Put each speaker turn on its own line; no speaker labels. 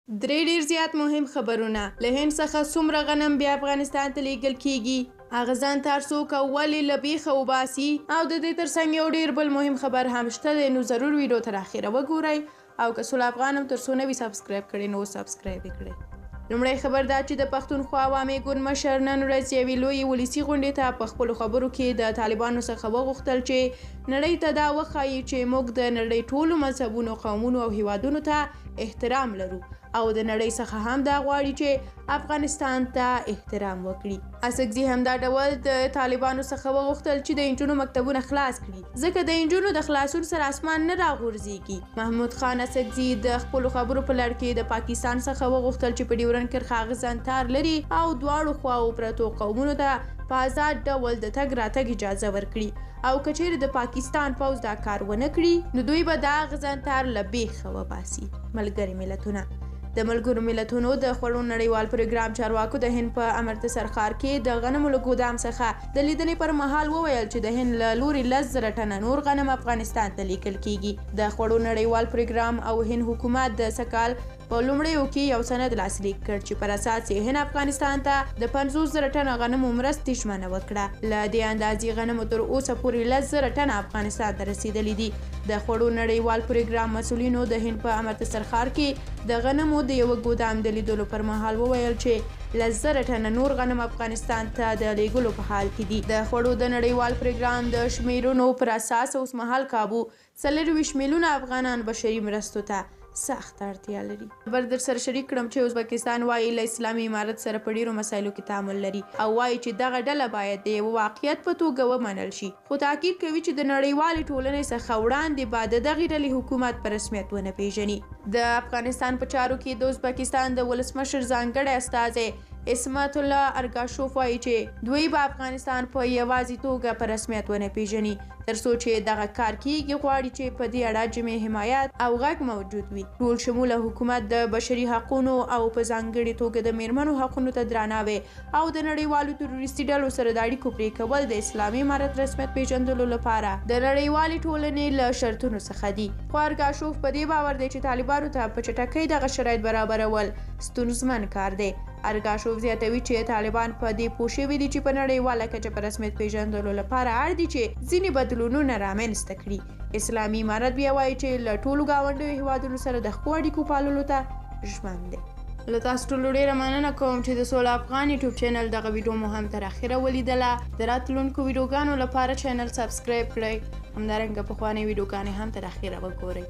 درې ډېر زیات مهم خبرونه. له هند څخه څومره غنم بیا افغانستان ته لیږل کیږي؟ اغزن تار څوک او ولې له بیخه وباسي؟ او د دې ترڅنګ یو ډېر بل مهم خبر هم شته دی، نو ضرور ویډیو تر اخره وګورئ او که سوله افغان هم تر څو نه وي subscribe کړی نو subscribe یې کړئ. لومړی خبر دا چې د پښتونخوا عوامي ګوند مشر نن ورځ یوې لویې ولسي غونډې ته په خپلو خبرو کې د طالبانو څخه وغوښتل چې نړۍ ته دا وښایي چې موږ د نړۍ ټولو مذهبونو، قومونو او هیوادونو ته احترام لرو او د نړۍ څخه هم دا غواړي چې افغانستان ته احترام وکړي. اڅکزي همدا ډول د طالبانو څخه وغوښتل چې د انجونو مکتبونه خلاص کړي، ځکه د انجونو د خلاصون سره اسمان نه راغورځيږي. محمود خان اڅکزي د خپلو خبرو په لړ کې د پاکستان څخه وغوښتل چې په ډیورنډ کرښه اغزن تار لري او دواړو خواو پرتو قومونو ته په ازاد ډول د تګ راتګ اجازه ورکړي او که چیرې د پاکستان پوځ دا کار ونه کړي نو دوی به دا اغزن تار له بیخه وباسي. ملګري ملتونه. د ملګرو ملتونو د خوړو نړیوال پروګرام چارواکو د هند په امرتسر ښار کې د غنمو له ګودام څخه د لیدنې پر مهال وویل چې د هند له لوري 10,000 ټنه نور غنم افغانستان ته لیږل کیږي. د خوړو نړیوال پروګرام او هند حکومت د سږکال په لومړیو کې یو سند لاسلیک کړ چې پر اساس یې هند افغانستان ته د 50,000 ټنه غنمو مرستې ژمنه وکړه. له دې اندازې غنمو تر اوسه پورې 10,000 ټنه افغانستان ته رسېدلي دي. د خوړو نړیوال پروګرام مسؤلینو د هند په امرتسر ښار کې د غنمو د یوه ګودام د لیدلو پر مهال وویل چې 10,000 ټنه نور غنم افغانستان ته د لیږلو په حال کې دي. د خوړو د نړیوال پروګرام د شمیرونو پر اساس اوسمهال کابو 24 میلیونه افغانان بشري مرستو ته سخت اړتیا لري. خبر در سره شریک کړم چې ازبکستان وایي له اسلامي امارت سره په ډیرو مسایلو کې تعامل لري او وایي چې دغه ډله باید د یوه واقعیت په توګه ومنل شي، خو تاکید کوي چې د نړیوالې ټولنې څخه وړاندې به د دغې ډلې حکومت په رسمیت ونه پیژني. د افغانستان په چارو کې د ازبکستان د ولسمشر ځانګړی استازی عصمت الله ارګاشوف وایي چې دوی به افغانستان په یوازې توګه په رسمیت ونه پیژني، تر څو چې دغه کار کیږي غواړي چې په دې اړه جمعي حمایت او غږ موجود وي. ټول شموله حکومت د بشري حقونو او په ځانګړې توګه د میرمنو حقونو ته درناوی او د نړیوالو تروریستي ډلو سره د اړیکو پرې کول د اسلامي امارت رسمیت پیژندلو لپاره د نړیوالې ټولنې له شرطونو څخه دي. خو ارګاشوف په دې باور دی چې طالبانو ته په چټکۍ دغه شرایط برابرول ستونزمن کار دی. ارګاشوف زیاتوي چې طالبان په دې پوه شوي دي چې په نړیواله کچه په رسمیت پیژندلو لپاره اړ دي چې ځینې بدلونونه رامنځته کړي. اسلامي امارت بیا وایي چې له ټولو ګاونډیو هیوادونو سره د ښو اړیکو پاللو ته ژمن دی. له تاسو ټولو ډېره مننه کوم چې د سوله افغان یوټیوب چینل دغه ویډیو مو هم تر اخره ولیدله. د راتلونکو ویډیوګانو لپاره چینل subscribe کړئ، همدارنګه پخوانۍ ویډیوګانې هم تر اخره وګورئ.